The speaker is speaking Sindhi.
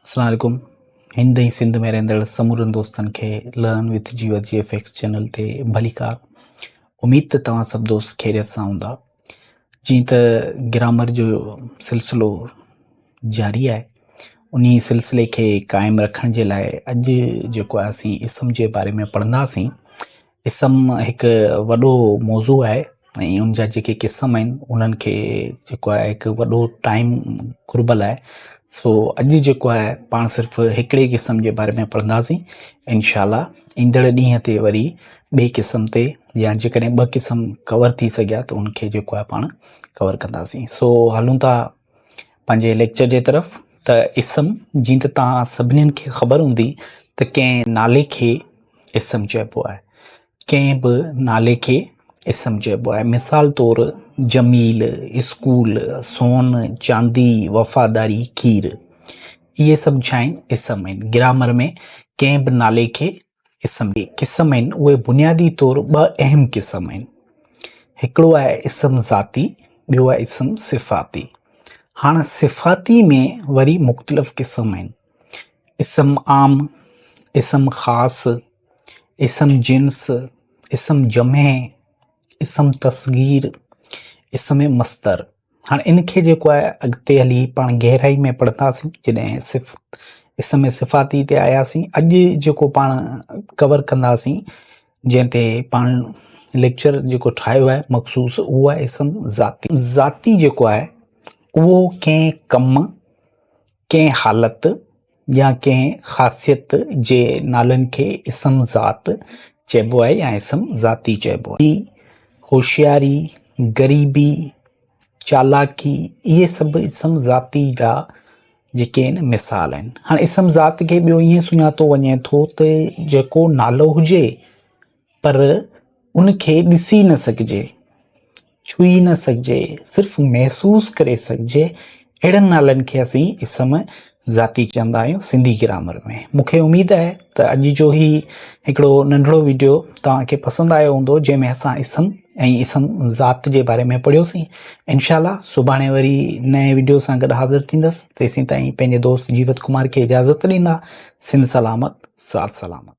السلام عليڪم هند ۽ سنڌ ۾ رهندڙ سمورن دوستن کي لرن وٿ جيوت جي ايف ايڪس چينل تي ڀليڪار. اميد ته توهان سڀ دوست خيريت سان هوندا. جيئن ته گرامر جو سلسلو جاري آهي انهي سلسلي کي قائم رکڻ جي لاء اڄ جيڪو آهي اسين اسم جي باري ۾ پڙهنداسين. اسم هڪ وڏو موضوع آهي ۽ ان جا جيڪي قسم آهن انهن کي جيڪو آهي هڪ وڏو ٽائيم گهربل آهي سو اڄ جيڪو آهي پاڻ صرف هڪڙي قسم جي باري ۾ پڙهنداسين انشاء الله ايندڙ ڏينهن تي وري ٻئي قسم تي يا جيڪڏهن ٻه قسم ڪور ٿي سگهيا ته ان کي جيڪو آهي پاڻ ڪور ڪنداسين سو هلون ٿا پنهنجي ليڪچر جي طرف ته اسم جيئن ته توهان سڀنين کي خبر هوندي ته ڪنهن نالي کي اسم چئبو آهي. ڪنهن به نالي کي اسم چئبو آهي. مثال طور جميل، اسڪول، سون، چاندي، وفاداري، کير. اهي سڀ ڇا آهن؟ اسم آهن. گرامر ۾ ڪنهن به نالي کي اسم قسم آهن اهي بنيادي طور ٻه اهم قسم آهن. هڪڙو آهي اسم ذاتي ٻيو آهي اسم صفاتي. هاڻ صفاتي ۾ وري مختلف قسم آهن. اسم عام، اسم خاص، اسم جنس، اسم جمع، اسم تصغير، اسم مصدر. هاڻي ان کي جيڪو آهي اڳتي هلي پاڻ گهرائي ۾ پڙهنداسين جڏهن صف اسم صفاتي تي آياسين اڄ جيڪو پاڻ ڪور ڪنداسين جنهن تي پاڻ ليڪچر جيڪو ٺاهيو آهي مخصوص اهو آهي اسم ذاتي. ذاتي جيڪو آهي اهو ڪنهن ڪم ڪنهن حالت يا ڪنهن خاصيت جي نالن کي اسم ذات چئبو آهي يا اسم ذاتي چئبو آهي. هوشياري، غريبي، چالاڪي اهي سڀ اسم ذاتي جا جيڪي آهن مثال آهن. هاڻي اسم ذات کي ٻيو ائين سڃاتو وڃي ٿو ته جيڪو نالو هجي پر ان کي ڏسي نه سگهجي. ڇهي نه سگهجي، صرف محسوس ڪري سگهجي، اهڙن نالن کي اسين اسم ذاتي چوندا آهيون سنڌي گرامر ۾. مون کي اميد آهي ته اڄ جو هي هڪڙو ننڍڙو وڊيو توهان کي پسند آيو هوندو جنهن ۾ اسان اسم ۽ اسم ذات جي باري ۾ پڙهيوسين. انشاء الله سڀاڻي وري نئين وڊيو سان گڏ حاضر ٿيندس تيسين تائين پنهنجي دوست جيوت ڪمار کي اجازت ڏيندا. سنڌ سلامت ساٿ سلامت.